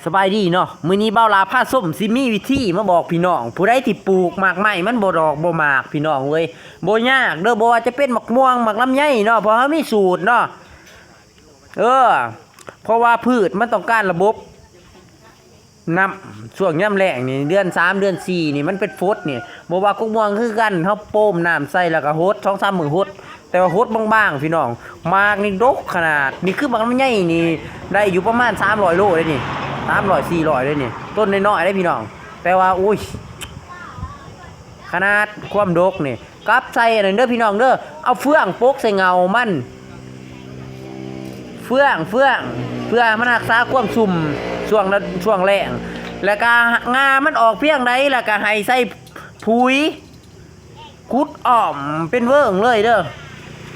ສະບາຍດີເນາະ ມື້ນີ້ບ່າວຫຼ້າພາຊົມຊິມີວິທີມາບອກພີ່ນ້ອງ ຜູ້ໃດທີ່ປູກໝາກໄມ້ມັນບໍ່ດອກບໍ່ໝາກພີ່ນ້ອງເອີຍ ບໍ່ຍາກເດີ ບໍ່ວ່າຈະເປັນໝາກມ່ວງ ໝາກລຳໄຍເນາະ ເພາະເຮົາມີສູດເນາະ ເອີ ເພາະວ່າພືດມັນຕ້ອງການລະບົບ ນ້ຳ ຊ່ວງຍາມແລ້ງນີ້ ເດືອນສາມເດືອນສີ່ນີ້ ມັນເປັນຝົນນີ້ ບໍ່ວ່າກົກມ່ວງຄືກັນ ເຮົາໂປມນ້ຳໃສ່ ແລ້ວກໍຫົດ ສອງສາມມື້ຫົດ ແຕ່ວ່າຫົດບາງໆ ພີ່ນ້ອງ ໝາກນີ້ດົກຂະໜາດ ນີ້ຄືໝາກລຳໄຍນີ້ ໄດ້ຢູ່ປະມານສາມຮ້ອຍໂລເດ້ນີ້ ສາມຮ້ອຍສີ່ຮ້ອຍເດ້ນີ້ ຕົ້ນນ້ອຍໆເດ້ພີ່ນ້ອງ ແຕ່ວ່າ ໂອ້ຍ ຂະໜາດຄວາມດົກນີ້ ກັບໃສ່ອັນນັ້ນເດີພີ່ນ້ອງເດີ ເອົາເຟືອງປົກໃສ່ເຫງົ້າມັນ ເຟືອງ ເຟືອງ ເພື່ອໃຫ້ມັນຮັກສາຄວາມຊຸ່ມຊ່ວງ ຊ່ວງແລ້ງ ແລ້ວກະງ່າມັນອອກພຽງໃດ ແລ້ວກະໃຫ້ໃສ່ປຸ໋ຍ ຂຸດອ້ອມເປັນເວີ້ງເລີຍເດີ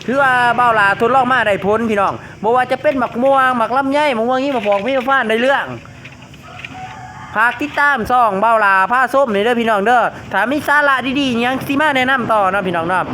ຖືວ່າບ່າວຫຼ້າທົດລອງມາໄດ້ຜົນພີ່ນ້ອງ ບໍ່ວ່າຈະເປັນໝາກມ່ວງ ໝາກລຳໄຍ ໝາກມ່ວງຫິມະພອກຫິມະພານ ໄດ້ເລື່ອງ ຝາກຕິດຕາມຊ່ອງບ່າວຫຼ້າພາຊົມນີ້ເດີພີ່ນ້ອງເດີ ຖ້າມີສາລະດີໆຫຍັງຊິມາແນະນຳຕໍ່ເນາະພີ່ນ້ອງເນາະ